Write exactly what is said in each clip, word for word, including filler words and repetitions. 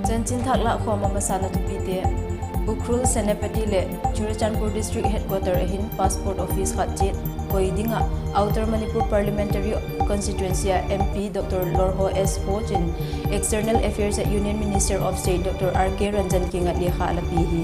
Chanchin thak lâkkhawm a masana thupite. Ukhrul, Senapati leh Churachandpur District Headquarter ah hin passport office khat chiat koi ding ah Outer Manipur Parliamentary Constituency ah M P Dr Lorho S Phoch in External Affairs ah Union Minister of State Dr R K Ranjan kiang ah lekha a la pia hi.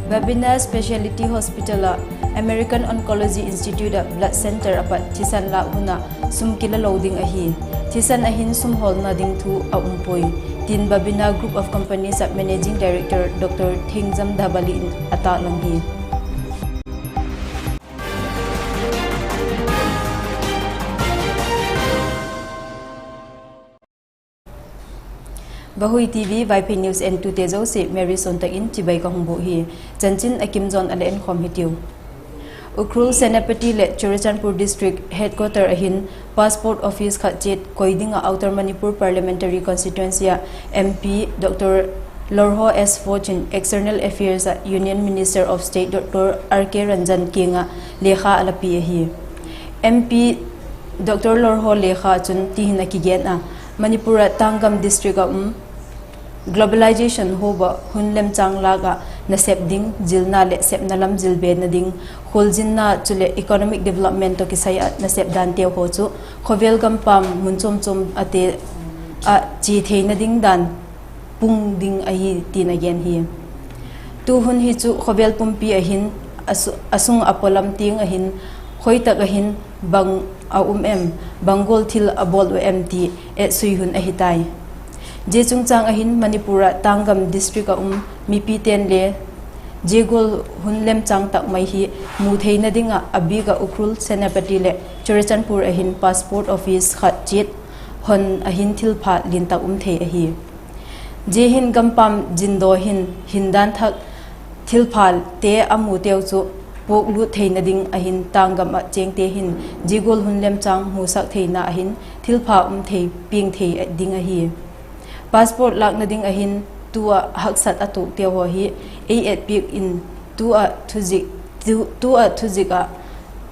Babina Speciality Hospital ah American Oncology Institute ah blood centre ah pat thisan lâk hun ah sum kila lo ding ahi. Thisan ah hin sum hawlna ding thu a um puai, tin Babina Group of Companies ah Managing Director Dr Thengjam Dhabali in a tâklang hi. Vahui TV Vaiphei News entute zosia Mary Suantak in chibai ka hung bûk hi. Chanchin a kim zawn a la enkhawm hitiu. Ukhrul, Senapati leh Churachandpur District Headquarter ah hin passport office khat chiat koi ding ah Outer Manipur Parliamentary Constituency ah M P Dr Lorho S Phoch in External Affairs ah Union Minister of State Dr R K Ranjan kiang ah lekha a la pia ahi. M P Dr Lorho lekha chun ti hin a kigen a, Manipur ah Tangam District ah um globalization hub ah hun lemchâng lâk ah nasep ding zilna leh sepna lam zil bena ding, khualzinna chuleh economic development tawh kisai ah nasep danteu haw chu khawvel gampam mun chuam chuam ate ah chia theina ding dan pung ding ahi tin a gen hi. Tu hun hi chu khawvel pumpi ah hin a su-, a sung a pawlam tiang ah hin khoi tak ah hin bang a um em, bang gual thil a bawl uh em ti etsui hun ahi tai. Zia chungchâng ah hin Manipur ah Tangam District ah um mipite'n le zia gual hun lemchâng tak mai hi mu theina ding ah a bîk ah Ukhrul, Senapati leh Churachandpur ah hin passport office khat chiat hon ah hin thilpha lian tak um thei ahi. Zia hin gampam zindaw hin hindan thak thilphate a muteu chu puaklut theina ding ah hin Tangam ah chêngte hin zia gual hun lemchâng musak theina ah hin thilpha um thei piang thei ding ahi. Passport lâkna ding ah hin tu ah haksat a tuakteu haw hi ei etpiak in tu ah thuzik, tu, tu ah thuzik ah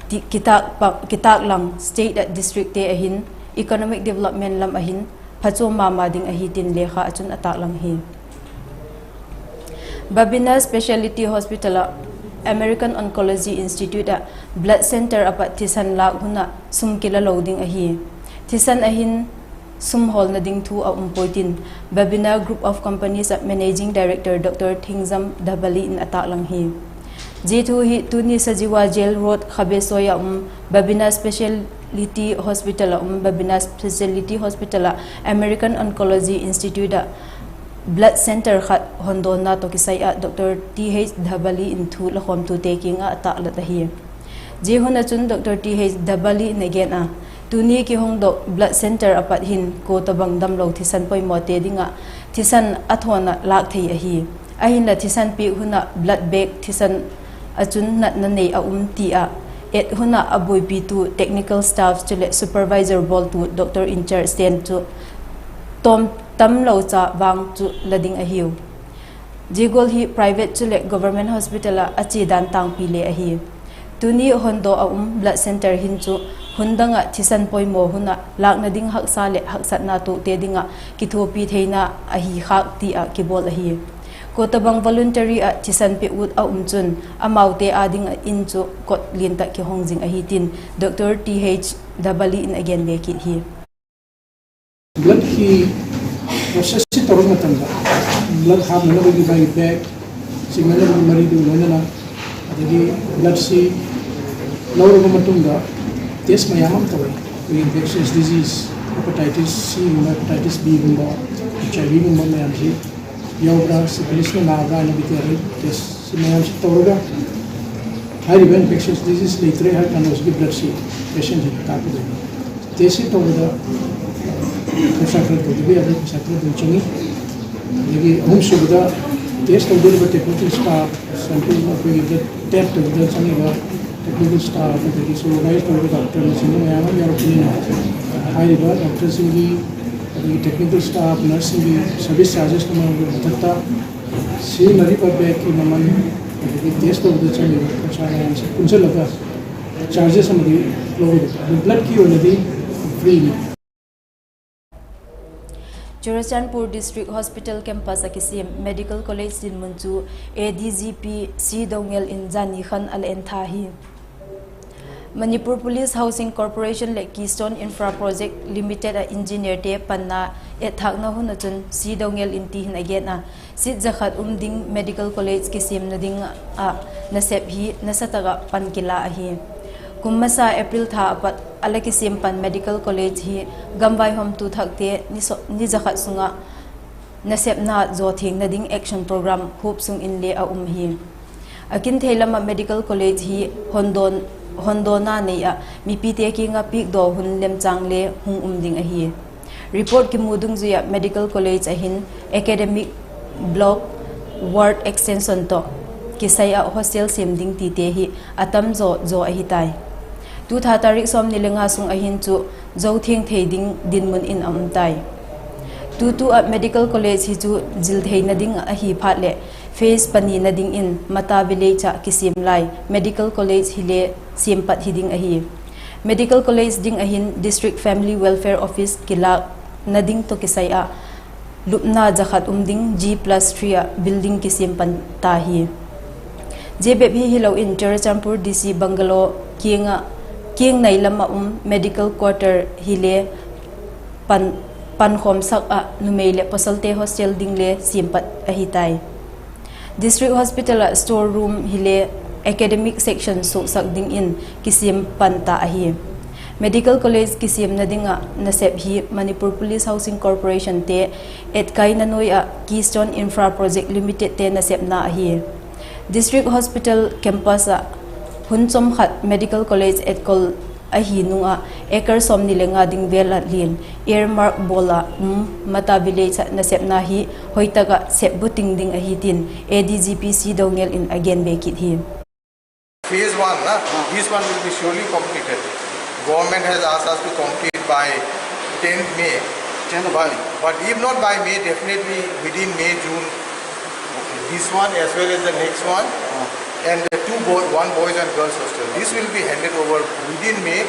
ti-, kitâk pa-, kitâklang state ah districtte ah hin economic development lam ah hin phachuam ma ma ding ahi tin lekha ah chun a tâklang hi. Babina Speciality Hospital ah American Oncology Institute ah blood centre ah pat thisan lâk hun ah sum kila lo ding ahi. Thisan ah hin sum hawlna ding thu a um puai tin Babina Group of Companies ah Managing Director Dr Thengjam Dhabali in a tâklang hi. Zia thu hi tuni Sajiwa Jail Road Khabesoi ah um Babina Speciality Hospital ah um Babina Speciality Hospital ah American Oncology Institute ah blood centre khat hondawna tawh kisai ah Dr Th Dhabali in thu lakhawmtute kiang ah a tâklat ahi. Zia hun ah chun Dr Th Dhabali in a gen a, tuni kihongdok blood centre ah pat hin kua tawhbang damlo thisan poimawte ding ah thisan a thawn ah lâk thei ahi. Ahinla thisan piak hun ah blood bank thisan ah chun natna nei a um ti ah, et hun ah a buaipitu technical staff chuleh supervisor bawltu doctor in charge ten chu tawm tamlo cha vang chu la ding ahiu. Zia gual hi private chuleh government hospital ah a chia dan tângpi le ahi. Tuni hondaw a um blood centre hin chu hun dang ah thisan poimaw hun ah lâkna ding haksa leh haksatna tuakte ding ah kithuapi theina ahi khâk ti ah kibawl ahi. Kua tawhbang voluntary ah thisan pe ut a um chun amaute â ding ah in chu kot lian tak kihong zing ahi tin Dr Th Dhabali in a gen be kit hi. Blood hi process si tawrna tanda, blood hâpnanabagi bag, singmanabagi maridu loinana, ꯑꯗꯒꯤ blood ꯁꯤ ꯂꯧꯔꯕ ꯃꯇꯨꯡꯗ test ꯃꯌꯥꯝ ꯑꯃ ꯇꯧꯏ꯫ ꯑꯩꯈꯣꯏꯒꯤ infectious disease, hepatitis C ꯒꯨꯝꯕ, hepatitis B ꯒꯨꯝꯕ, H I V ꯒꯨꯝꯕ ꯃꯌꯥꯝꯁꯤ ꯌꯥꯎꯕ꯭ꯔꯥ, syphilis ꯅ ꯅꯥꯕ꯭ꯔꯥ ꯍꯥꯏꯅ bacterial test ꯁꯤ ꯃꯌꯥꯝꯁꯤ ꯇꯧꯔꯒ ꯍꯥꯏꯔꯤꯕ infectious disease ꯂꯩꯇ꯭ꯔꯦ ꯍꯥꯏꯔ ꯀꯥꯟꯗ ꯍꯧꯖꯤꯛꯀꯤ blood ꯁꯤ patient ꯁꯤꯗ ꯀꯥꯞꯀꯗꯣꯏꯅꯤ꯫ Test ꯁꯤ ꯇꯧꯕꯗ ꯄꯩꯁꯥ ꯈꯔ ꯇꯧꯗꯕ ꯌꯥꯗꯦ, ꯄꯩꯁꯥ ꯈꯔ ꯑꯗꯨꯝ ꯆꯪꯉꯤ꯫ ꯑꯗꯒꯤ ꯑꯍꯨꯝꯁꯨꯕꯗ test ꯇꯧꯗꯣꯔꯤꯕ technical staff, sample ꯑꯩꯈꯣꯏꯒꯤ blood tap ꯇꯧꯕꯗ ꯆꯪꯉꯤꯕ technical staff, ꯑꯗꯒꯤ supervise ꯇꯧꯔꯤꯕ doctor ꯅꯆꯤꯡꯕ ꯃꯌꯥꯝ ꯑꯃ ꯌꯥꯎꯔꯛꯄꯅꯤꯅ, ꯍꯥꯏꯔꯤꯕ doctor ꯁꯤꯡꯒꯤ ꯑꯗꯒꯤ technical staff, nurse ꯁꯤꯡꯒꯤ service charges ꯇꯨ ꯃꯊꯛꯇ ꯁꯤꯖꯤꯟꯅꯔꯤꯕ bag ꯀꯤ ꯃꯃꯜ, ꯑꯗꯒꯤ test ꯇꯧꯕꯗ ꯆꯪꯉꯤꯕ ꯈꯣꯔꯁꯥ ꯃꯌꯥꯝꯁꯦ ꯄꯨꯟꯁꯤꯜꯂꯒ charges ꯑꯃꯗꯤ ꯂꯧꯒꯗꯕ꯫ ꯑꯗꯨ blood ꯀꯤ ꯑꯣꯏꯅꯗꯤ Churachandpur District Hospital Campus ah kisiam Medical College dinmun chu A D G P C Doungel in zani khan a la entha hi. Manipur Police Housing Corporation leh Keystone Infra Project Limited ah engineerte panna etthâkna hun ah chun C Doungel in ti hin a gen a, seat za khat um ding Medical College kisiamna ding ah nasep hi nasa tak ah pan kila ahi. Kum masa April tha a pat a la kisiam pan Medical College hi gamvaihawmtu thakte ni za khat sung ah nasepna zaw thiangna ding action program huap sung inle a um hi. A kin thei lam ah Medical College hi hondawna nei ah mipite kiang ah piakdaw hun lemchâng le hung um ding ahi. Report kimu dungzui ah Medical College ah hin academic block, ward extension tawh kisai ah hostel siam ding tite hi a tam zaw zaw ahi tai. Tu tha tarik sawmni le nga sung ah hin chu zo thiang thei ding dinmun in a um tai. Tutu ah Medical College hi chu zil theina ding ahi phat leh phase panina dingin Mata Village ah kisiam lai Medical College hile siam pat hi ding ahi. Medical College ding ah hin District Family Welfare Office kilâkna ding tawh kisai ah lupna za khat um ding G plus three ah building kisiam pan ta hi. Zia bep hi hilo in Churachandpur D C Bungalow kiang ah, kiang nai lam ah um Medical Quarter hile pan, pankhawmsak ah numei leh pasalte hostel ding le siam pat ahi tai. District Hospital ah store room hile academic section suaksak dingin kisiam pan ta ahi. Medical College kisiamna ding ah nasep hi Manipur Police Housing Corporationte etkaina nuai ah Keystone Infra Project Limitedte nasepna ahi. District Hospital campus ah hun chawm khat Medical College etkol ahi nung ah acre sawmni le nga ding vel ah lian earmark bawl ah um Mata Village ah nasepna hi hoi tak ah sep buting ding ahi tin A D G P C Doungel in a gen be kit hi. Phase one, na, this one will be surely completed. Government has asked us to complete by tenth May. But, but if not by May, definitely within May, June, this one as well as the next one, and the two boy, one boys and girls hostel. This will be handed over within May.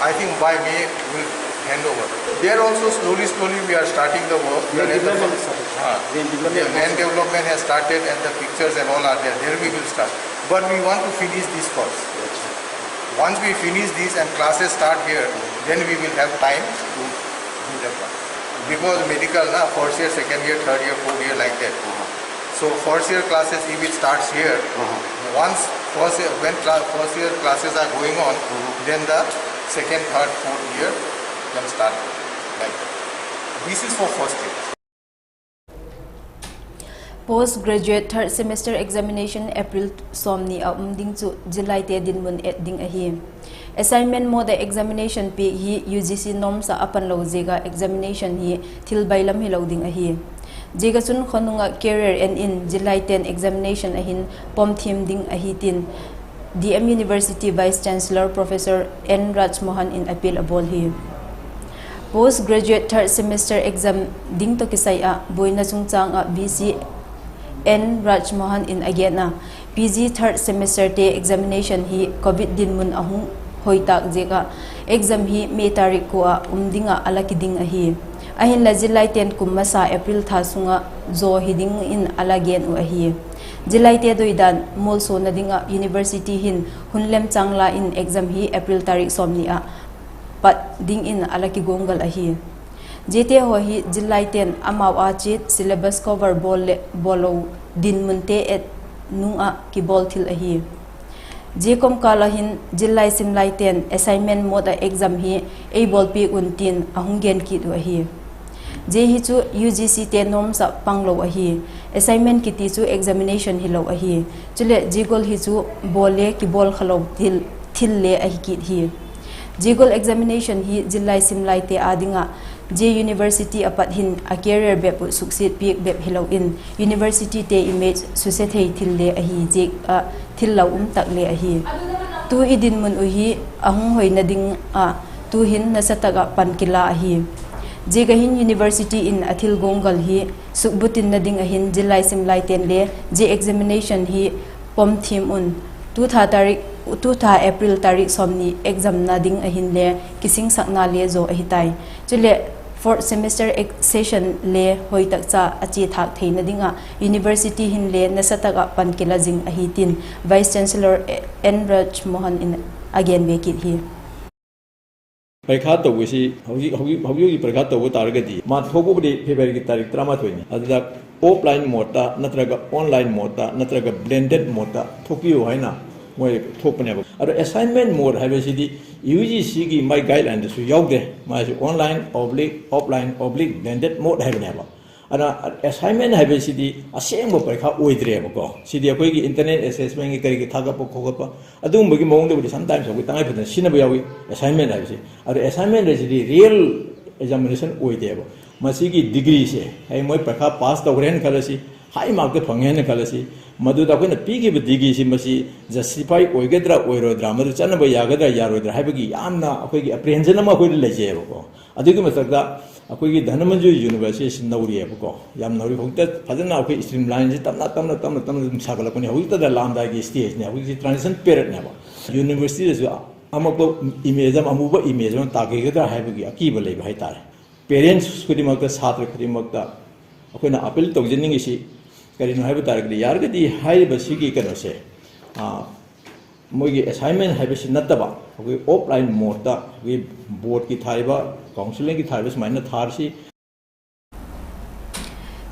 I think by May we'll hand over. There also slowly, slowly we are starting the work. Land development has started. Haan. Land development has started and the pictures and all are there. There we will start. But we want to finish this first. Once we finish this and classes start here, then we will have time to do that one. Because medical, na, first year, second year, third year, fourth year, like that. So first year classes, if it starts here, once first year, when cla-, first year classes are going on, then the second, third, fourth year can start like that. This is for first year. Post Graduate Third Semester Examination April sawmni a um ding chu zillaite dinmun et ding ahi. Assignment mode ah examination piak hi U G C norms ah a pan lo ziak ah examination hi thil bailam hilo ding ahi. Ziak ah chun khonung ah career en in zillaite'n examination ah hin pom thiam ding ahi tin D M University Vice Chancellor Professor N Rajmohan in appeal a bawl hi. Post Graduate Third Semester Exam ding tawh kisai ah buaina chungchâng ah V C N Rajmohan in a gen a, P G third semesterte'n examination hi Covid dinmun a hung hoi tâk ziak ah exam hi May tarik kua ah um ding ah a la kiding ahi. Ahinla zillaite'n kum masa April tha sung ah zaw hi dingin a la gen uh ahi. Zillaite doidan mualsuana ding ah university hin hun lemchâng la in exam hi April tarik sawmni ah pat dingin a la kiguanggal ahi. Ziate haw hi zillaite'n amau a chiat syllabus cover bawl leh bawl lo dinmunte et nung ah kibawl thil ahi. Zia kawmkâl ah hin zillai simlaite'n assignment mode ah exam hi ei bawlpiak un tin a hung gen kit uh ahi. Zia hi chu U G Cte norms ah pang lo ahi. Assignment kiti chu examination hilo ahi. Chuleh zia gual hi chu bawl le kibawl kha lo thil, thil le ahi kit hi. Zia gual examination hi zillai simlaite â ding ah zia university a pat hin a career bep uh suksiat piak bep hilo in universityte image suse thei thil le ahi ziak ah thil lau um tak le ahi. Tu i dinmun uh hi a hung hoina ding ah tu'hin nasa tak ah pan kila ahi. Ziak ah hin university in a thil guanggal hi sukbutinna ding ah hin zillai simlaite'n le zia examination hi pom thiam un. Tu tha tarik Tu tha April tarik sawmni examna ding ahinle kisingsakna le zaw ahi tai. Chuleh fourth semester session le hoi tak cha a chia thâk theina ding ah university hinle nasa tak ah pan kila zing ahi tin Vice Chancellor N Raj Mohan in a gen be kit hi. เปิดคาบเต๋าเวสิ เฮาเฮาเฮาเฮาอยู่เปิดคาบเต๋าเวตาระกะดี มาทบกับเวทีเฟบรุรี ตาริกตรามาทวยนี่ อันดับ offline mode ตา นัตรกะ online mode ตา นัตรกะ blended mode ตา ทบกับอยู่ให้นะ มวยทบเนี่ย อันดับ assignment mode ให้ไปสิดี UGC กี่ my guideline แต่สุดยอดเด้ มาสิ online oblique offline oblique blended mode ให้ไปเนี่ยบ่ อันนั้น assignment ให้ไปสิดี อาเซียนบ่ไปข้าอวยเตรียมก็ สิดี ꯑꯩꯈꯣꯏꯒꯤ internal assessment กี่ ꯀꯔꯤꯒꯤ ꯊꯥꯒꯠꯄ ꯈꯣꯠꯄ ꯑꯗꯨꯒꯨꯝꯕꯒꯤ ꯃꯑꯣꯡꯗꯕꯨꯗꯤ sometimes ꯑꯩꯈꯣꯏ ꯇꯉꯥꯏ ꯐꯗꯅ ꯁꯤꯖꯤꯟꯅꯕ ꯌꯥꯎꯏ꯫ Assignment ꯍꯥꯏꯕꯁꯤ ꯑꯗꯨ assignment ꯍꯥꯏꯁꯤꯗꯤ real examination ꯑꯣꯏꯗꯦꯕ꯫ ꯃꯁꯤꯒꯤ degreeꯁꯦ ꯍꯌꯦꯡ ꯃꯣꯏ ꯄꯔꯤꯈꯥ pass ꯇꯧꯈ꯭ꯔꯦꯅ ꯈꯜꯂꯁꯤ, high markꯇ ꯐꯪꯉꯦꯅ ꯈꯜꯂꯁꯤ, ꯃꯗꯨꯗ ꯑꯩꯈꯣꯏꯅ ꯄꯤꯈꯤꯕ degreeꯁꯤ ꯃꯁꯤ justify ꯑꯣꯏꯒꯗ꯭ꯔꯥ ꯑꯣꯏꯔꯣꯏꯗ꯭ꯔꯥ, ꯃꯗꯨ ꯆꯠꯅꯕ ꯌꯥꯒꯗ꯭ꯔꯥ ꯌꯥꯔꯣꯏꯗ꯭ꯔꯥ ꯍꯥꯏꯕꯒꯤ ꯌꯥꯝꯅ ꯑꯩꯈꯣꯏꯒꯤ apprehension ꯑꯃ ꯑꯩꯈꯣꯏꯗ ꯂꯩꯖꯩꯑꯕꯀꯣ꯫ ꯑꯗꯨꯒꯤ ꯃꯊꯛꯇ ꯑꯩꯈꯣꯏꯒꯤ ꯙꯅꯃꯟꯖꯨꯔ Universityꯁꯤ ꯅꯧꯔꯤꯑꯕꯀꯣ, ꯌꯥꯝ ꯅꯧꯔꯤ꯫ ꯍꯧꯖꯤꯛꯇ ꯐꯖꯅ ꯑꯩꯈꯣꯏ streamlineꯁꯤ ꯇꯞꯅ ꯇꯞꯅ ꯇꯞꯅ ꯇꯞꯅ ꯑꯗꯨꯝ ꯁꯥꯒꯠꯂꯛꯄꯅꯤ꯫ ꯍꯧꯖꯤꯛꯇꯗ ꯂꯥꯛꯑꯝꯗꯥꯏꯒꯤ stageꯅꯤ꯫ ꯍꯧꯖꯤꯛꯁꯤ transition periodꯅꯦꯕ꯫ Universityꯗꯁꯨ ꯑꯃꯛꯄ image ꯑꯃ, ꯑꯃꯨꯕ image ꯑꯃ ꯇꯥꯈꯤꯒꯗ꯭ꯔꯥ ꯍꯥꯏꯕꯒꯤ ꯑꯀꯤꯕ ꯂꯩꯕ ꯍꯥꯏꯇꯥꯔꯦ꯫ Parents ꯈꯨꯗꯤꯡꯃꯛꯇ, ꯁꯥꯇ꯭ꯔ ꯈꯨꯗꯤꯡꯃꯛꯇ ꯑꯩꯈꯣꯏꯅ appeal ꯇꯧꯖꯅꯤꯡꯉꯤꯁꯤ ꯀꯔꯤꯅꯣ ꯍꯥꯏꯕ ꯇꯥꯔꯒꯗꯤ, ꯌꯥꯔꯒꯗꯤ ꯍꯥꯏꯔꯤꯕ ꯁꯤꯒꯤ ꯀꯩꯅꯣꯁꯦ, ꯑ, ꯃꯣꯏꯒꯤ assignment ꯍꯥꯏꯕꯁꯤ ꯅꯠꯇꯕ, ꯑꯩꯈꯣꯏ offline modeꯇ ꯑꯩꯈꯣꯏ boardꯀꯤ ꯊꯥꯔꯤꯕ, counselling ꯒꯤ ꯊꯥꯔꯤꯕ ꯁꯨꯃꯥꯏꯅ ꯊꯥꯔꯁꯤ꯫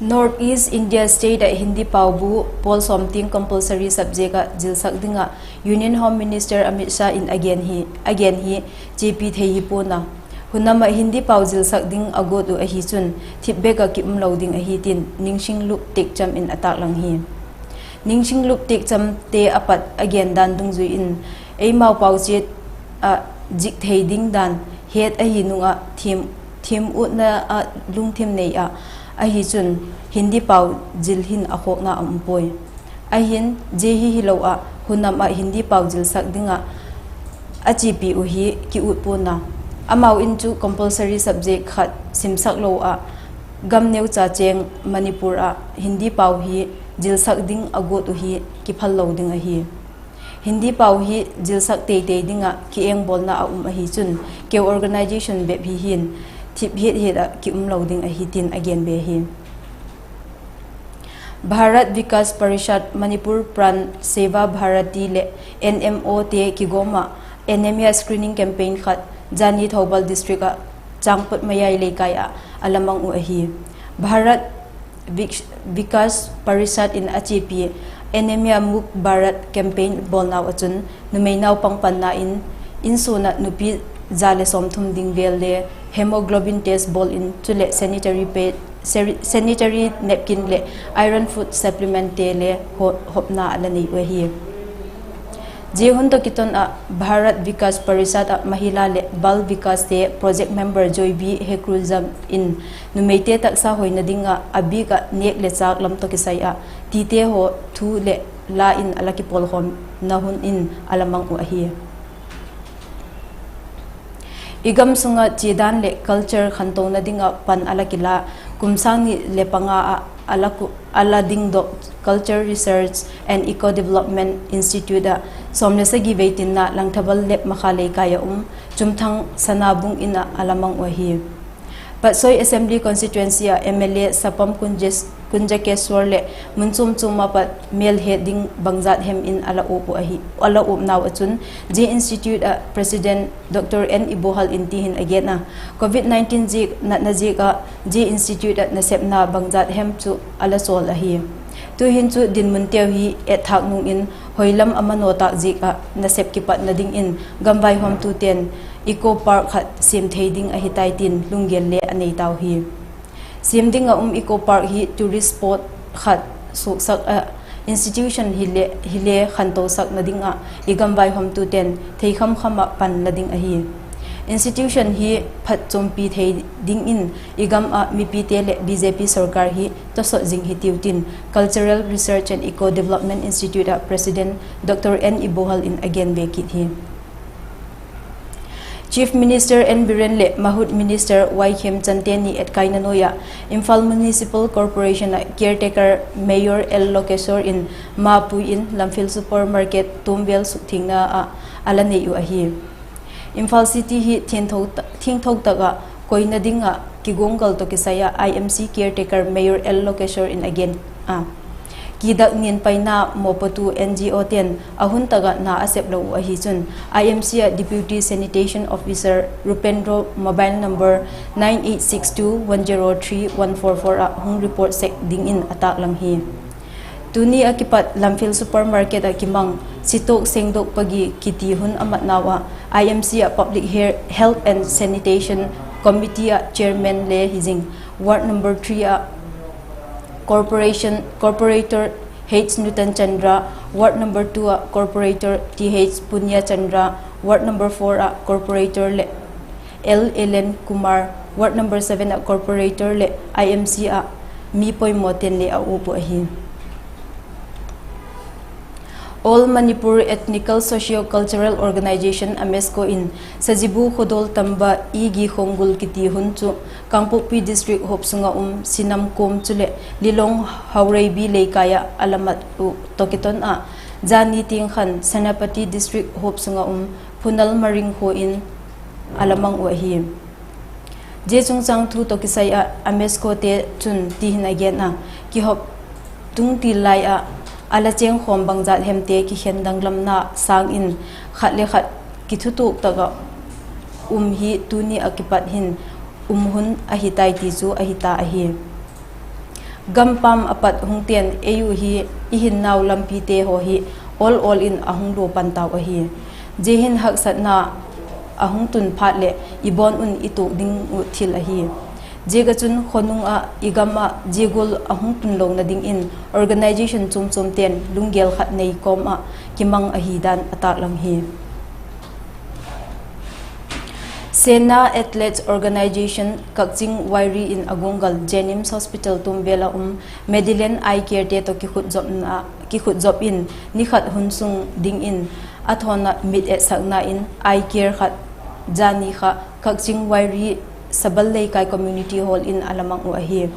North East India state ah Hindi paubu pawl sawm tiang compulsory subject ah zilsak ding ah Union Home Minister Amit Shah in a gen hi, a gen hi chepi thei hi pua'n a. Hun am ah Hindi pau zilsak ding a guat uh ahi chun, thip bek ah ki um lo ding ahi tin Ningshinglup Tekcham in a tâklang hi. Ningshinglup Tekchamte a pat a gen dan dungzui in, eimau pau chiat ah zik thei ding dan het ahi nung ah, thiam, thiam utna ah lungthim nei ah ahi chun, Hindi pau zil hin a khawkna a um puai. Ahin, zia hi hilo ah, hun am ah Hindi pau zilsak ding ah a chepi uh hi ki ut pua'n a. Amau in chu compulsory subject khat simsak lo ah, gam neucha chêng Manipur ah Hindi pau hi zilsak ding a guat uh hi kiphal lo ding ahi. Hindi pau hi zilsak teitei ding ah ki engbawlna a um ahi chun, keu organisation bep hi hin thip hiat hiat ah ki um lo ding ahi tin a gen be hi. Bharat Vikas Parishad, Manipur Pran Seva Bharati leh N M Ote kigawm ah anaemia screening campaign khat zani Thoubal district ah Changput Mayai Leikai ah a la mang uh ahi. Bharat Vik-, Vikas Parishad in a chepi Anaemia Mukt Bharat campaign bawlnau ah chun numei naupang panna in, insuan ah nupi za leh sawmthum ding vêl le hemoglobin test bawl in, chuleh sanitary pad, seri-, sanitary napkin leh iron food supplementte le ho-, hopna a la nei uh ahi. Zia hun tawh kiton ah Bharat Vikas Parishad ah Mahila leh Bal Vikaste project member Joybi Hekruljam in numeite taksa hoina ding ah a bik ah nêk leh châk lam tawh kisai ah tite haw thu leh la in a la kipawlkhawmna hun in a la mang uh ahi. I gam sung ah chiadan leh culture khantona ding ah pan a la kila, kum sâng ni leh panga ah a la ku-, a la dingdok Culture Research and Eco Development Institute ah sawm le sagi vei tinna Langthabal Lep Makha Leikai ah um Chumthang Sanabung in ah a la mang uh ahi. Patsoi Assembly Constituency ah M L A Sapam Kunjes-, Kunjakeswar leh mun chuam chuam ah pat mêl het ding bangzat hem in a la uap uh ahi, a la uapnau ah chun, zia institute ah President Doctor N Ibohal in ti hin a gen a, Covid nineteen ziak, natna ziak ah zia institute ah nasepna bangzat hem chu a la chawl ahi. Tu'hin chu dinmunteu hi etthâk nung in hoilam a manaw tâk ziak ah nasep kipatna dingin gamvaihawmtute'n eco park khat siam thei ding ahi tai tin lunggel le a nei tau hi. Siam ding ah um eco park hi tourist spot khat suaksak ah institution hile, hile khantosakna ding ah i gamvaihawmtute'n theikham kham ah pan la ding ahi. Institution hi phatchuampi thei dingin i gam ah mipite leh B J P sorkar hi tawsawt zing hitiu tin Cultural Research and Eco Development Institute ah President Doctor N Ibohal in a gen be kit hi. Biren leh Mahut Minister Y Khemchand teni etkaina nuai ah Imphal Municipal Corporation ah caretaker Mayor L Lokeshwar in mapui in Lamphel Supermarket tuamvêl sukthingna ah a la nei uh ahi. Imphal City hi thiangtho tak ah koina ding ah kiguanggal tawh kisai ah I M C caretaker Mayor L Lokeshwar in a gen a, kidak nian paina mawpuatu N G O te'n a hun tak ah na a sep lo uh ahi chun I M C ah Deputy Sanitation Officer Rupendro mobile number nine eight six two one zero three one four four ah hung report sek dingin a tâklang hi. Tuni ah kipat Lamphel Supermarket ah kimang Sitawk Sengdok Pagi kiti hun a matnau ah I M C ah Public Health and Sanitation Committee ah Chairman le hi zing, Ward number three ah Corporation, Corporator H Nutan Chandra, Ward number two ah Corporator Th Punia Chandra, Ward number four ah Corporator le L Elen Kumar, Ward number seven ah Corporator leh I M C ah mi poimaw ten le a uap uh ahi. All Manipur Ethnical Socio-Cultural Organisation, AMESCO in Sajibu Khodol Tamba Igi Khonggul kiti hun chu Kangpokpi District huap sung ah um Sinam Kom chuleh Lilong Haureibi Leikai ah a la mat uh tawh kiton ah, jani tiang khan Senapati District huap sung ah um Phunal Maring khua in a la mang uh ahi. Zia chungchâng thu tawh kisai ah AMESCOte chun ti hin a gen a, kihop tung til lai ah a la chêngkhawm bangzat hemte kikhen danglamna sâng in khat le khat kithutuak tak ah um hi tuni ah kipat hin um hun ahi tai ti chu ahi ta ahi. Gampam a pat hungte'n ei uh hi i hinnau lampite haw hi awl awl in a hung lua pan tau ahi. Zia hin haksatna a hung tun phat leh i bawn un i tuak ding uh thil ahi. Ziak ah chun khonung ah i gam ah zia gual a hung tun lona dingin organisation chuam chuamte'n lunggel khat nei kawm ah kimang ahi dan a tâklang hi. Sena Athletes Organisation Kakching Wairii in a guanggal Jenims Hospital tuamvêl ah um Madeline Eye Carete tawh kikhut zop in ni khat hun sung dingin a thawn ah mit etsakna in eye care khat jani kha Kakching Wairii Sabal Leikai Community Hall in a la mang uh ahi.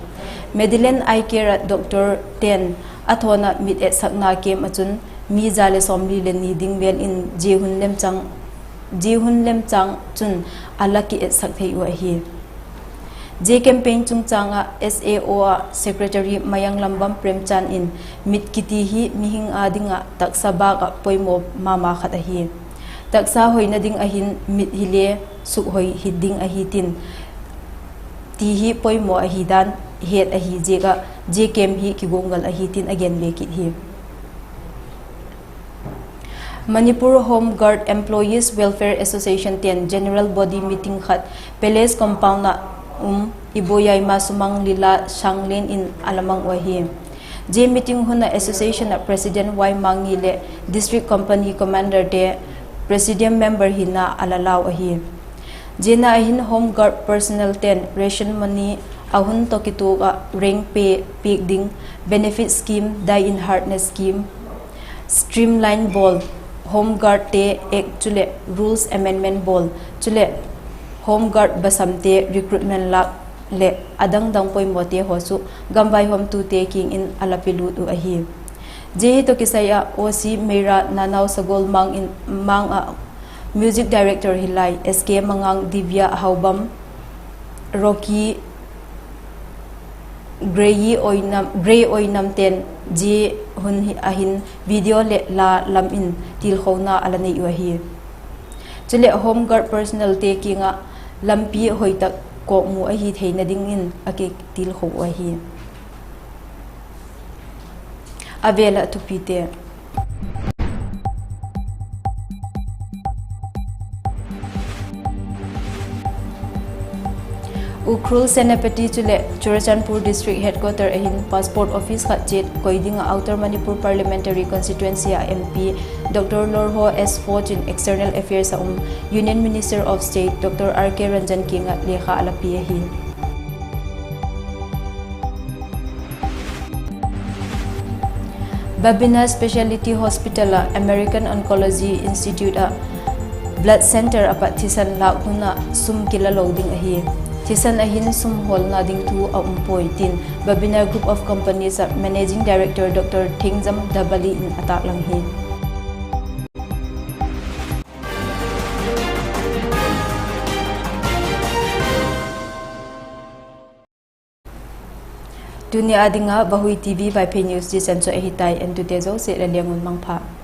Madeline Eye Care ah doctorte'n a thawn ah mit etsakna camp ah chun mi za le sawmli le ni ding vêl in zia hun lemchâng chun a la kietsak thei uh ahi. Zia campaign chungchâng ah S A O ah Secretary Mayang Lambam Premchand in mit kiti hi mihing â ding ah taksa bâk ah poimaw ma ma khat ahi. Taksa hoina ding ah hin mit hile sukhoi hi ding ahi tin, ti hi poimaw ahi dan het ahi ziak ah zia camp hi kiguanggal ahi tin a gen be kit hi. Manipur Home Guard Employees Welfare Association te'n General Body Meeting khat Palace Compound ah um Iboyaima Sumang Lila Shanglien in a la mang uh ahi. Zia meeting hun ah association ah President Y Mangi leh District Company Commanderte Presidium member hina a la lau ahi. Ziana ah hin Home Guard personnelte'n ration money, a hun tawh kituak ah rank pay piak ding, benefit scheme, die in harness scheme, streamline bawl, Home Guardte Act chuleh rules amendment bawl, chuleh Home Guard basamte recruitment lâk leh a dang dang poimawte haw chu gamvaihawmtute kiang in a la pelut uh ahi. Zia hi tawh kisai ah O C Meira Nanau Sagol Mang in, Mang ah music director hilai S K Mangang, Divya Haubam, Rocky, Grey Oinam, Grey Oinam te'n zia hun hi a hin video leh la lam in tilkhona a la nei uh ahi. Chuleh Home Guard personnel te kiang ah lampi hoi tak kawkmu ahi theina dingin a kitilkho uh ahi. A vêl ah thupite. Ukhrul, Senapati chuleh Churachandpur District Headquarter ah hin passport office khat chiat koi ding ah Outer Manipur Parliamentary Constituency ah M P Doctor Lorho S Fortune, External Affairs ah um Union Minister of State Doctor R K Ranjan kiang ah lekha a la pia ahi. Babina Speciality Hospital ah American Oncology Institute ah Blood Centre a pat thisan lâk hun ah sum kila lo ding ahi. Thisan a hin sum hawlna ding thu a um puai tin Babina Group of Companies ah Managing Director Dr Thengjam Dabali in a tâklang hi. Tuni â ding ah Vahui TV Vaiphei News zia chan chu ahi tai, entute zosia le leng un mangpha.